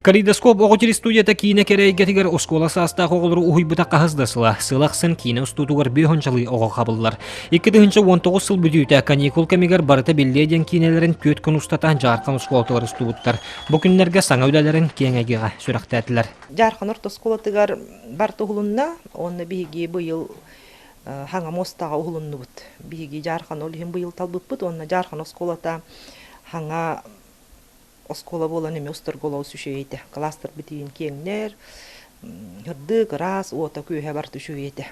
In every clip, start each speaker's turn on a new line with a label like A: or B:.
A: Калейдоскоп оҕо телестудията киинэ кэрэ эйгэтигэр оскуола саастаах оҕолору уһуйбута хаһыс да сыла. Сыл ахсын киинэ устуутугар бүөхүнчалыы оҕо хабыллар. 2019 сыл бүтүүтэ каникул кэмигэр барыта биллиэ диэн киинэлэрин түөрт күн устата Дьаархан оскуолатыгар устубуттар. Бу күннэргэ саҥа үлэлэрин киэҥ эйгэҕэ сүрэхтээтилэр.
B: Дьаархан орто оскуолатыгар барыта уһулунна уонна биһиги быйыл хаҥа муостаҕа уһулуннубут. Биһиги Дьаархан ол иһин быйыл талбыппыт уонна Дьаархан оскуолата хаҥа оскуола буолан эмиэ устарга олус үчүгэй этэ. Класстарбыт иин киэҥнэр, сырдык, ыраас, уота-күөһэ барыта үчүгэй этэ.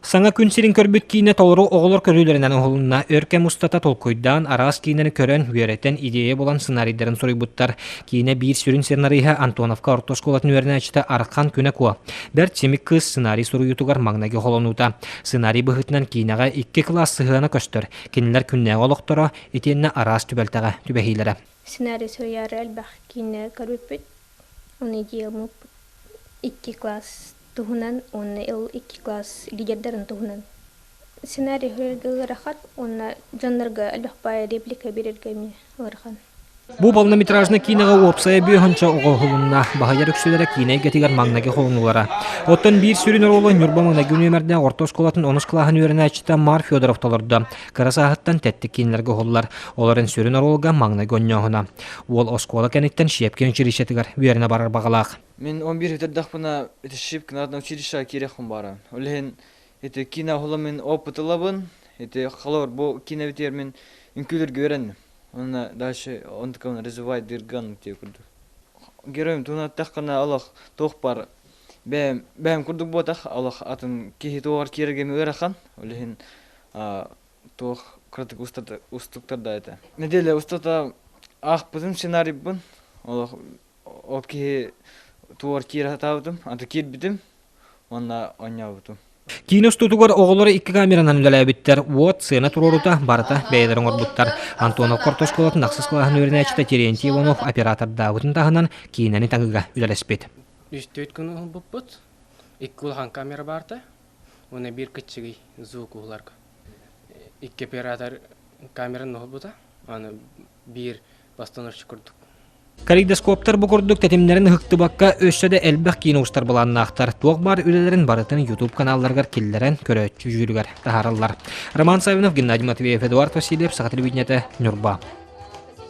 A: Саҥа күн сирин көрбүт киинэ толору оҕолор көрүүлэринэн уһулунна. Өр кэм устата толкуйдаан, араас киинэни көрөн, үөрэтэн, идея булан сценарийдарын суруйбуттар. Киинэ биир сүрүн сценариһа Антоновка орто оскуолатын үөрэнээччитэ Архан Күнэ Куо. Бэрт симик кыыс сценарий суруйуутугар маҥнайгы холонуута. Сценарий быһыытынан киинэҕэ икки кылаас сыһыана көстөр. Кинилэр күннээҕи олохторо итиэннэ араас түбэлтэҕэ түбэһиилэрэ.
C: Сценарий суруйаары элбэх киинэ көрбүппүт. Ону идеялмыппыт икки класс туһунан уонна ил икки класс лидердарын туһунан. Сценарий суруйарга ыарахан уонна дьоннорго элбэх баайы реплика биэрэргэ эмиэ ыарахан.
A: Бу полнометражнай киинэҕэ уопсайа бүөһүнчэ оҕо уһулунна. Баһыйар үксүлэрэ киинэ эйгэтигэр маҥнайгы холонуулара. Оттон биир сүрүн оруолу Ньурба маҥнайгы нүөмэрдээх орто оскуолатын онус кылааһын үөрэнээччитэ Мар Федоров толордо. Кыра сааһыттан тэттик киинэлэргэ уһуллар. Олорон сүрүн оруолга маҥнайгы онньооһуна. Уол оскуола кэнниттэн Щепкин училищетыгар үөрэнэ барар баҕалаах.
D: Мин 11 өтөрдөхпүнэ ити Щепкин аатынан училищеҕа киириэхпин баара. Ол иһин ити киинэ уһулан мин опыт ылабын. Ити холобур бу киинэбитигэр мин үҥкүүлэргэ үөрэнним. Уонна дальше онтукабын развивать дырган диye курдук. Геройум туһунаттаххына олох туох бар бэйэм бэйэм курдук буотах олох атын киһи туоҕар киирэргэ ыарахан. Ол иһин туох кыратык устуктар да этэ. Неделя устата аахпытым сценарийбын олох ол киһи туор киирэ сатаабытым, аты киирбитим уонна оонньообутум.
A: Киинэ устуутугар оҕолор икки камеранан үлэлээбиттэр. Уот, сыана туруорута барыта бэйэлэрэ оҥорбуттар. Антонов орто оскуолатын ахсыс кылааһын үөрэнээччитэ Терентий Иванов оператордаабытын таһынан киинэни таҥыыга үлэлэспит.
E: Үстүүт күн уһулбуппут. Икки улахан камера баарта. Уонна биир кыччыгый звук уһуларга. Икки оператор камераны уһулбута. Аны биир постановщик курдук.
A: Калейдоскоптар бу курдук тэтимнэрин ыһыктыбакка өссө да элбэх киинэ устар былааннаахтар. Туох баар үлэлэрин барытын YouTube каналларыгар киллэрэн көрөөччү дьүүлүгэр таһаараллар. Роман Савинов, Геннадий Матвеев, Эдуард Васильев, Саха телевидениетэ, Ньурба.